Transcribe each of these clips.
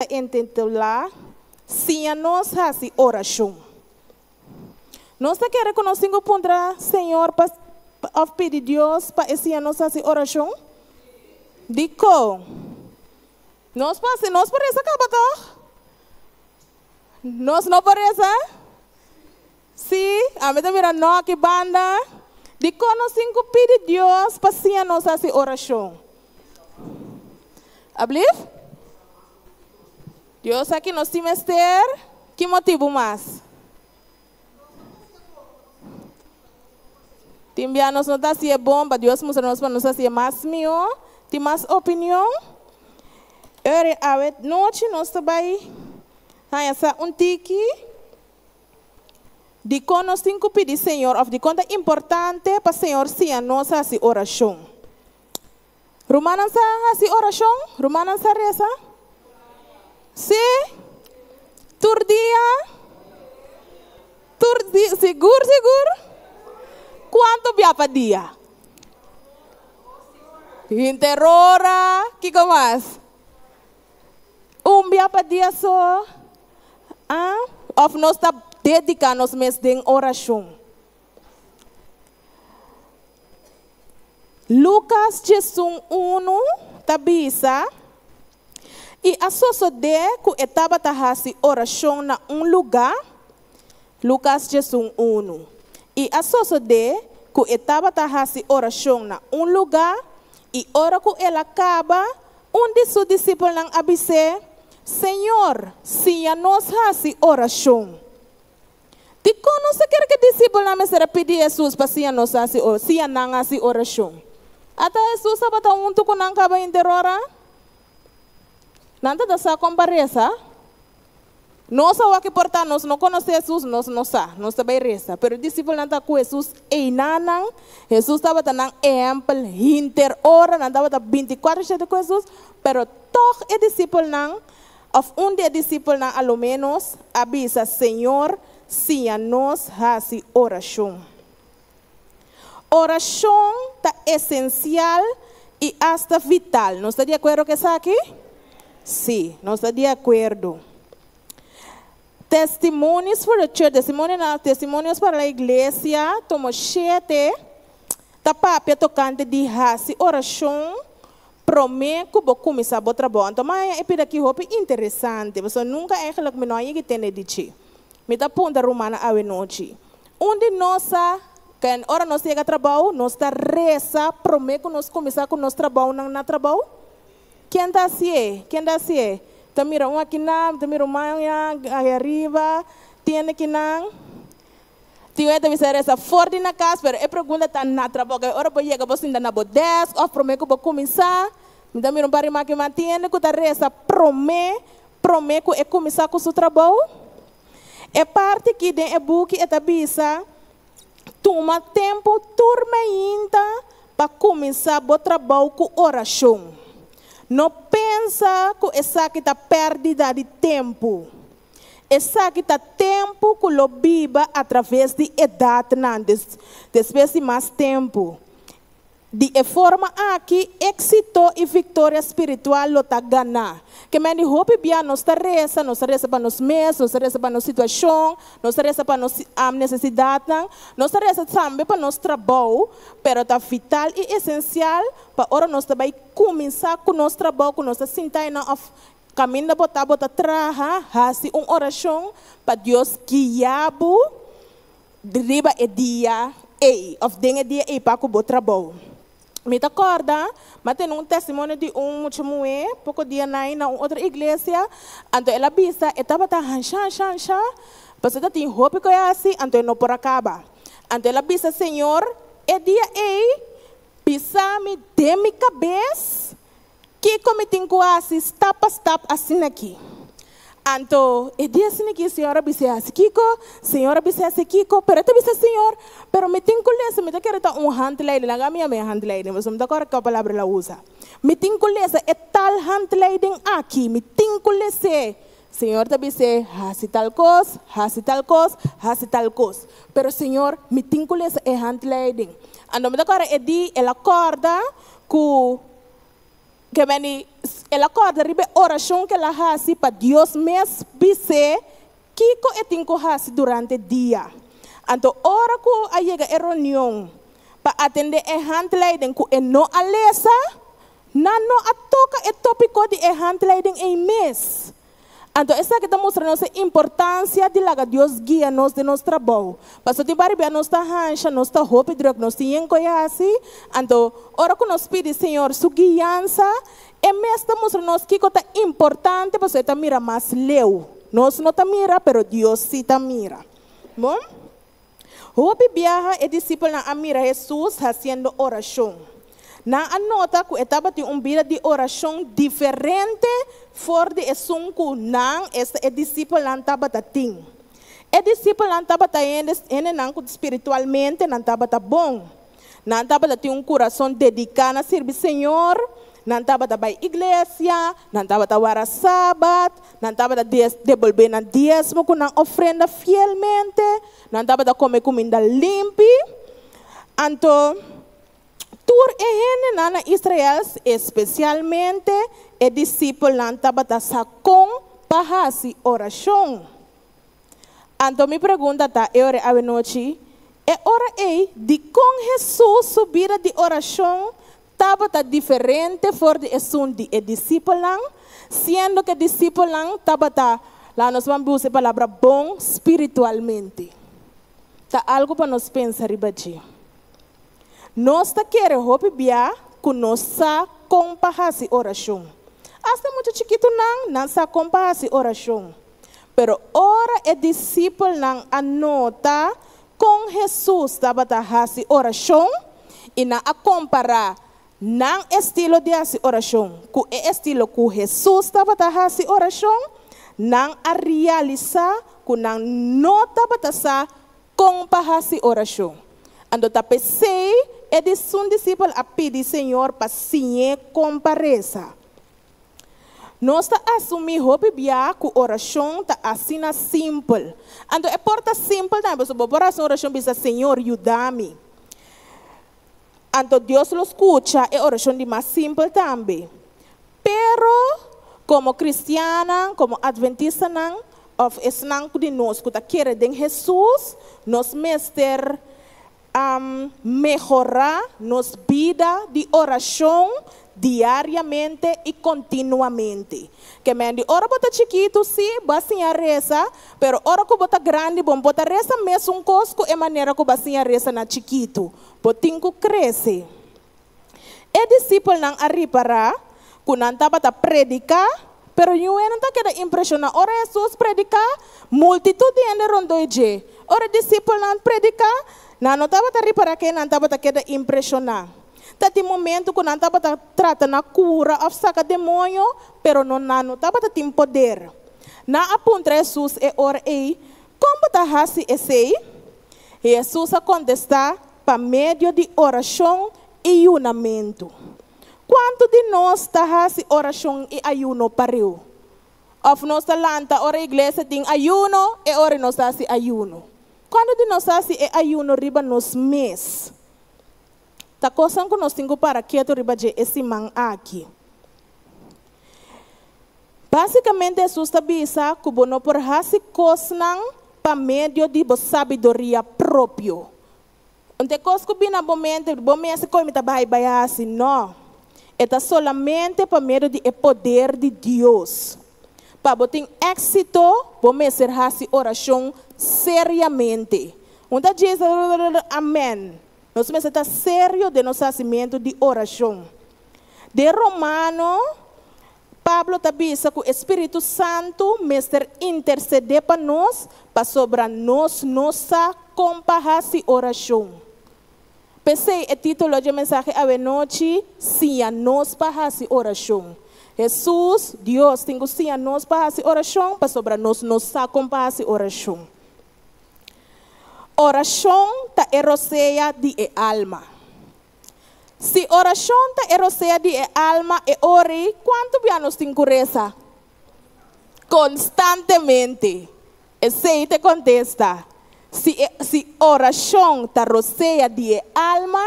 intitulá Siña Nos Hasi Orashon. Nos ta kere ku nos tin ku puntra Señor pa òf pidi Dios pa e siña nos hasi orashon? Dikon? Nos por hasi, nos por resa kaba tòg? Nos no por resa? Sí, ami ta mira no aki banda. Dikon nos tin ku pidi Dios pa siña nos hasi orashon? Ablief? Dios sa ki nos tin mester. Ki motibu mas? Tin bia nos no ta hasi e bon, pa Dios mustra nos pa nos hasi e mas mihó. Tin mas opinion? Ora awe nochi nos ta bai haña sa un tiki. Dikon nos tin ku pidi Señor òf dikon ta importante pa Señor siña nos hasi orashon? Rumannan sa hasi orashon? Rumannan sa resa? Sí? Tur dia? Tur dia? Sigur sigur? Kuantu bia pa dia? Hinter ora? Kiko mas? Un bia pa dia so? Ah, of nos ta dedica nos mes den oracion? Lucas 11 ta bisa, I a sosodé cu e tabata haci oracion na un lugá, Lucas 11, I a sosodé cu e tabata haci oracion na un lugá, i ora cu el a caba, Un di su disipelnan a bis'é, Señor, siña nos hasi orashon. Dikon nos ta kere ku e disipelnan mester a pidi Hesus pa siña nos hasi siña nan hasi orashon? Ata Hesus tabata huntu ku nan kaba henter ora? Nan ta ta sa kon pa resa? Nos a wak por ta nos no konosé Hesus, nos no sa, nos ta bai resa. Pero e disipelnan ta ku Hesus einanan, Hesus tabata nan ehèmpel hinter ora, nan tabata bintikuater shete ku Hesus, pero tòg e disipelnan, òf un di e disipelnan a lo ménos, a bisa, Señor, siña nos hasi orashon. Orashon ta esensial i asta vital. Nos ta di akuerdo ku esaki? Sí, nos ta di akuerdo. Testimonies for the Church, Testimonionan, Testimonios para la Iglesia, tomo shete, ta papia tokante di hasi orashon promé ku bo kuminsá bo trabou. Anto mi a haña e pida aki hopi interesante, pasobra nunka eigenlijk mi no a yega tende di dje. Mi ta puntra rumannan awe nochi, Un di nos sa ken ora nos yega trabou, nos ta resa promé ku nos kuminsá ku nos trabounan na trabou? Ken ta hasié? Ken ta hasié? Ta mira un akinan, mi ta mira un man ahi ariba, tiende kinan. Tin un ta bisa resa for di na kas, pero e pregunta ta na trabou. Ke ora bo yega bo sinta na bo desk òf promé ku bo kuminsá? Mi ta mira un par di man akinan, tiende ku ta resa promé, promé ku e kuminsá ku su trabou? E parti ki den e buki e ta bisa, Tuma tempu tur meinta pa kuminsá bo trabou ku orashon. No pensa ku esaki ta pèrdida di tempu. Esaki ta tempu ku lo biba atraves di edatnan, despues di mas tempu. Di e forma aki, éksito i viktoria spiritual lo ta ganá. Ke men di hopi bia nos ta resa, nos ta resa pa nos mes, nos ta resa pa nos situashon, nos ta resa pa nos nesesidatnan, nos ta resa tambe pa nos trabou, pero ta vital i esensial pa ora nos ta bai kuminsá ku nos trabou, ku nos ta sinta einan òf kaminda bo ta, bo ta traha, hasi un orashon pa Dios guia bo Riba e dia ei, òf den e dia ei pa ku bo trabou. Mi ta kòrda, mi a tene un testimonio di un mucha muhé poko dia nai na un otro iglesia, anto el a bisa e tabata hansha hansha hansha, pasobra ta tin hopi ku e hasi, anto e no por a kaba. Anto el a bisa, Señor, e dia ei bisa mi den mi kabes Kiko mi tin ku hasi stap pa stap asin'aki? Anto e di asin'aki, Señor a bis'é hasi kiko? Señor a bis'é hasi kiko? Pero e ta bisa, Señor, pero mi tin ku lesa, mi ta kere ta un handleiding. Laga mi yama e handleiding, pasobra mi ta kòrda kua palabra el a usa. Mi tin ku lesa e tal handleiding aki, mi tin ku les'é. Señor ta bis'é, hasi tal kos, hasi tal kos, hasi tal kos. Pero Señor, mi tin ku lesa e handleiding. Anto mi ta kòrda e di, el a kòrda ku. Ke meni El a kòrda riba e orashon ku el a hasi pa Dios mes bis'é kiko e tin ku hasi durante dia. Anto ora ku a yega e reunion pa atendé e handleiding ku e no a lesa, nan no a toka e tópiko di e handleiding ei mes. Anto esaki ta mustra nos e importansia di laga Dios guia nos den nos trabou. Pasobra tin bari bia nos ta hansha, nos ta hopi drùk, nos tin yen koe hasi. Anto ora ku nos pidi Señor su guiansa, E mes ta mustra nos kiko ta importante pasobra e ta mira mas leu. Nos no ta mira, pero Dios sí ta mira. Bon, hopi biaha e disipelnan a mira Hesus hasiendo orashon. Nan a nota ku e tabatin un bida di orashon diferente for di esun ku nan, esta e disipelnan, tabata tin. E disipelnan tabata hende, hendenan ku spiritualmente nan tabata bon. Nan tabata tin un kurason dediká na sirbi Señor, nan tabata bai iglesia, nan tabata wara Sabat, nan tabata debolbé nan diesmo ku nan ofrenda fielmente, nan tabata kome kuminda limpi. Anto, tur e hendenan na Israel, espesialmente e disipelnan, tabata sa kon pa hasi orashon. Anto mi pregunta ta e ora awenochi, E ora ei, dikon Hesus su bida di orashon tabata diferente for di esun di e disipelnan, siendo ku e disipelnan tabata, laga nos ban usa e palabra bon spiritualmente? Ta algu pa nos pensa riba dje. Nos ta kere hopi bia ku nos sa kon pa hasi orashon. Asta mucha chikitunan, nan sa kon pa hasi orashon. Pero ora e disipelnan a nota kon Hesus tabata hasi orashon i nan a kompará nan estilo di hasi orashon ku e estilo ku Hesus tabata hasi orashon, nan a realisá ku nan no tabata sa kon pa hasi orashon. Anto ta p'esei e disun disipel a pidi Señor pa siñ'é kon pa resa. Nos ta asumí hopi bia ku orashon ta asina simpel. Anto e por ta simpel tambe, pasobra bo por hasi un orashon bisa, Señor, yuda mi. Anto Dios lo skucha e orashon di mas simpel tambe. Pero, komo kristiannan, komo atventistanan, òf esnan di nos ku ta kere den Hesus, nos mester mehorá nos bida di orashon diariamente i kontinuamente. Ke men di ora bo ta chikitu, sí, bo a siña resa, pero ora ku bo ta grandi bo no por ta resa mesun kos ku e manera ku bo a siña resa na chikitu. Bo tin ku krese. E disipelnan a ripará ku nan tabata prediká, pero niun hende no ta keda impreshoná. Ora Hesus prediká, multitut di hende rondó e dje. Ora e disipelnan prediká, nan no tabata ripará ke nan tabata keda impreshoná. Ta tin momentu ku nan tabata trata na kura òf saka demoño, pero no nan no tabata tin poder. Nan a puntra Hesus e ora ei, Kon bo ta hasi esei? Hesus a kontestá, Pa medio di orashon i yunamentu. Kuantu di nos ta hasi orashon i ayuno pariu? Òf nos ta lanta ora iglesia tin ayuno, e ora nos ta hasi ayuno? Kuantu di nos ta hasi e ayuno riba nos mes? Ta kosnan ku nos tin ku para ketu riba dje e siman aki. Básikamente Hesus ta bisa ku bo no por hasi kosnan pa medio di bo sabiduria propio. Un ta e kos ku bini na bo mente, bo mester koe mi ta bai bai hasi. No. E ta solamente pa medio di e poder di Dios. Pa bo tin éksito, bo mester hasi orashon seriamente. Un ta djis amèn. Nos mester ta serio den nos hasimentu di orashon. Den Romano, Pablo ta bisa ku e spiritu santu mester intersedé pa nos pasobra nos no sa kon pa hasi orashon. P'esei e título dje mensahe awenochi, Siña Nos pa Hasi Orashon. Hesus, Dios, tin ku siña nos pa hasi orashon pasobra nos no sa kon pa hasi orashon. Orashon ta e rosea di e alma. Si orashon ta e rosea di e alma, e ora ei kuantu bia nos tin ku resa? Konstantemente. Esei ta e kontesta. Si e si orashon ta rosea di e alma,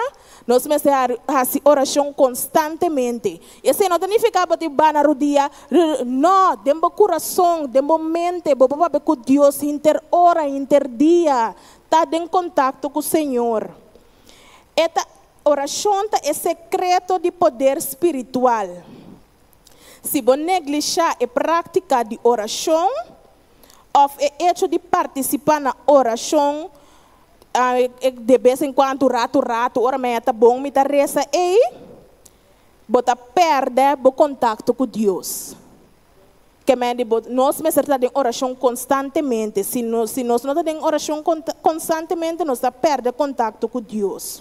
Nos mester hasi orashon konstantemente. Esei no ta nifiká bo tin ba na rudia, no, den bo kurason, den bo mente, bo por papia ku Dios hinter ora, hinter dia. Ta den kontakto ku Señor. E ta, orashon ta e sekreto di poder spiritual. Si bo neglishá e práktika di orashon òf e echo di partisipá na orashon de bes en kuantu, ratu ratu, ora mi ta bon mi ta resa ei, bo ta pèrdè bo kontakto ku Dios. Ke men di bo, nos mester ta den orashon konstantemente. Si nos, si nos no ta den orashon konstantemente, nos ta pèrdè kontakto ku Dios.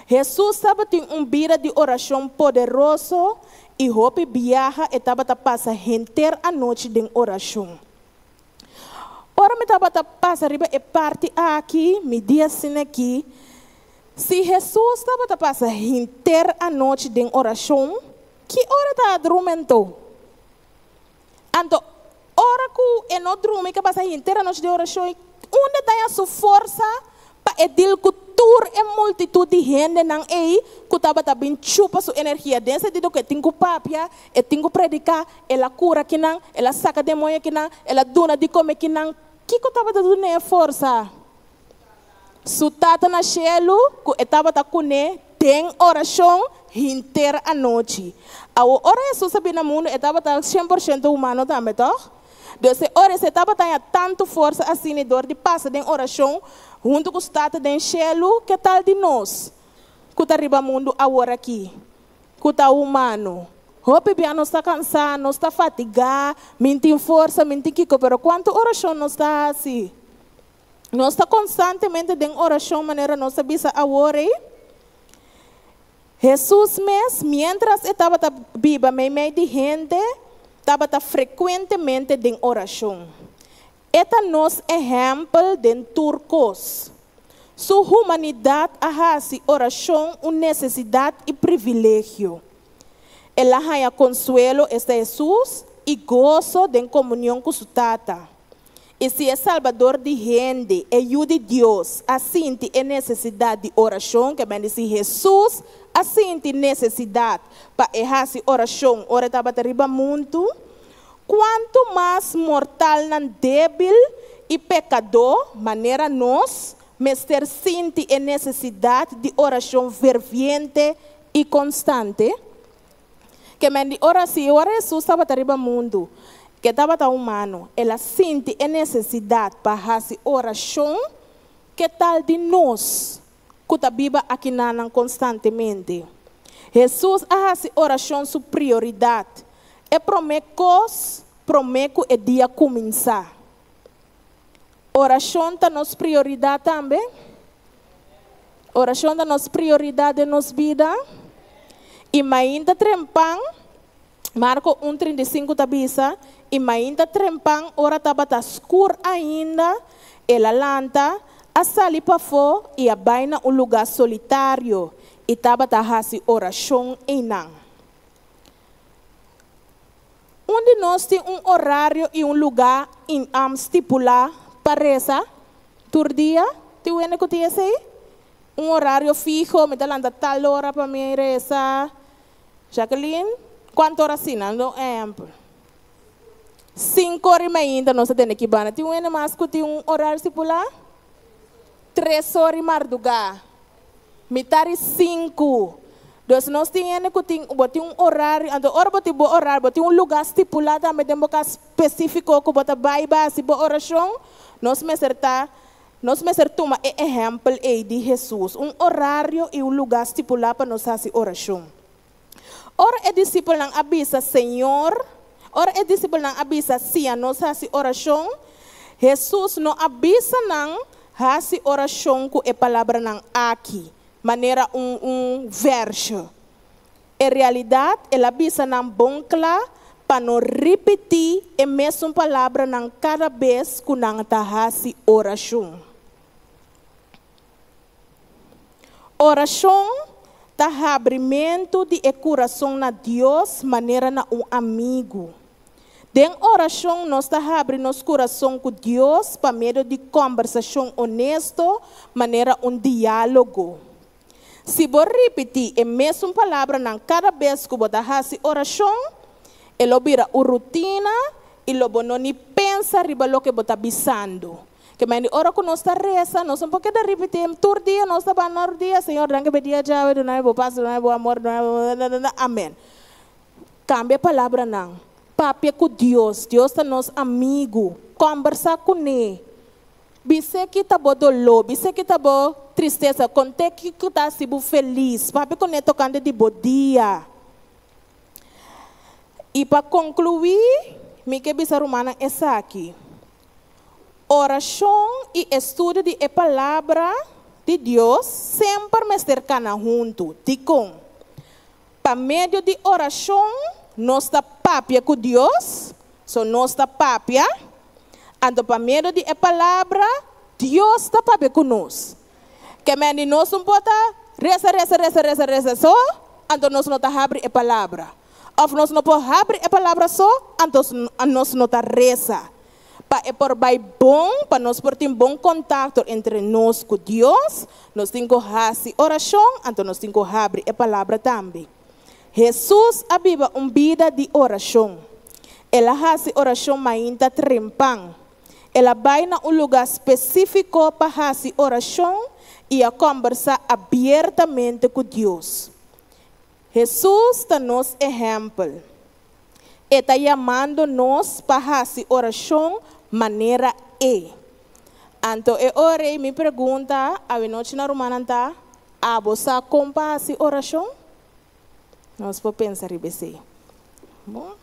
Hesus tabatin un bida di orashon poderoso i hopi biaha e tabata pasa henter anochi den orashon. Ora mi tabata pasa riba e parti aki, mi di asina aki, Si Hesus tabata pasa henter anochi den orashon, ki ora ta a drumi anto? Anto, ora ku e no drumi, ke pasa henter anochi den orashon, unda ta haña su forsa pa e dil ku tur e multitut di hendenan ei ku tabata bin chupa su energia? Den sentido ku e tin ku papia, e tin ku prediká, el a kura kinan, el a saka demoño kinan, el a duna di kome kinan. Kiko tabata dun'é e forsa? Su Tata na shelu ku e tabata kuné den orashon henter anochi. Awor, ora Hesus a bini na mundu, e tabata 100% humano tambe, tòg? Dus e ora esei tabata haña tantu forsa asina dor di pasa den orashon huntu ku su Tata den shelu, ke tal di nos ku ta riba mundu aworakí, ku ta humano? Hopi bia nos ta kansá, nos ta fatigá, min tin forsa, min tin kiko, pero kuantu orashon nos ta hasi? Nos ta konstantemente den orashon manera nos a bisa awor ei. Hesus mes, miéntras e tabata biba meimei di hende, tabata frekuentemente den orashon. E ta nos ehèmpel den tur kos. Su humanidat a hasi orashon un nesesidat i privilegio. El a haña konsuelo, esta Hesus, i goso den komunion ku su Tata. I si e Salbador di hende, e Yu di Dios, a sinti e nesesidat di orashon, ke men di si Hesus a sinti nesesidat pa e hasi orashon ora e tabata riba mundu, kuantu mas mortalnan débil i pekadó manera nos mester sinti e nesesidat di orashon ferviente i konstante? Ke men di ora si ora Hesus tabata riba mundu, ke tabata humano, el a sinti e nesesidat pa hasi orashon, ke tal di nos ku ta biba akinanan konstantemente? Hesus a hasi orashon su prioridat, e promé kos promé ku e dia kuminsá. Orashon ta nos prioridat tambe? Orashon ta nos prioridat den nos bida? I mainta trempan, Marko un 35 ta bisa, I mainta trempan ora tabata skur ainda, el a lanta, a sali pafó i a bai na un lugá solitario i tabata hasi orashon einan. Un di nos tin un orario i un lugá stipulá pa resa tur dia? Tin wende ku tin esei? Un orario fiho, mi ta lanta tal ora pa mi resa. Jacqueline, kuantu ora asina? Un ehèmpel. Sinku ora i mainta nos ta tene ki banda. Tin wende mas ku tin un orario stipulá? 3 or i mardugá. Mitar di 5. Dus nos tin hende ku tin, bo tin un orario, anto ora bo tin bo orario, bo tin un lugá stipulá tambe den bo kas spesífiko ku bo ta bai hasi bo orashon, nos mester tuma e ehèmpel ei di Hesus, un orario i un lugá stipulá pa nos hasi orashon. Ora e disipelnan a bisa Señor, ora e disipelnan a bisa siña nos hasi orashon, Hesus no a bisa nan hasi orashon ku e palabranan aki, manera un verso. En realidat, el a bisa nan bon kla pa no ripití e mesun palabranan kada bes ku nan ta hasi orashon. Orashon ta habrimentu di e kurason na Dios manera na un amigu. Den orashon nos ta habri nos kurason ku Dios pa medio di kombersashon honesto, manera un diálogo. Si bo ripití e mesun palabranan kada bes ku bo ta hasi orashon, e lo bira un rutina i lo bo no ni pensa riba loke bo ta bisando. Ke men di ora ku nos ta resa, nos no por keda ripití tur dia, nos ta ban nor dia, Señor, danki pa e dia djawe, duna mi bo pas, duna mi bo amor, duna mi bo Amen. Kambia e palabranan. Papia ku Dios. Dios ta nos amigu. Kòmbersá kuné. Bis'é ki ta bo doló, bis'é ki ta bo tristesa, kont'é kiko ta hasi bo felis. Papia kuné tokante di bo dia. I pa konkluí, mi ke bisa rumannan esaki, Orashon i estudio di e Palabra di Dios semper mester kana huntu. Dikon? Pa medio di orashon nos ta papia ku Dios, so nos ta papia, anto pa medio di e Palabra Dios ta papia ku nos. Ke men di nos un por ta resa, resa, resa, resa, resa so, anto nos no ta habri e Palabra. Òf nos no por habri e Palabra so, anto nos no ta resa. Pa e por bai bon, pa nos por tin bon kontakto entre nos ku Dios, nos tin ku hasi orashon, anto nos tin ku habri e Palabra tambe. Hesus a biba un bida di orashon. El a hasi orashon mainta trempan. El a bai na un lugá spesífiko pa hasi orashon i a kòmbersá abiertamente ku Dios. Hesus ta nos ehèmpel. E ta yamando nos pa hasi orashon manera E. Anto e ora ei mi pregunta awenochi na rumannan ta, Abo sa kon pa hasi orashon? Nos por pensa riba esei. Bon.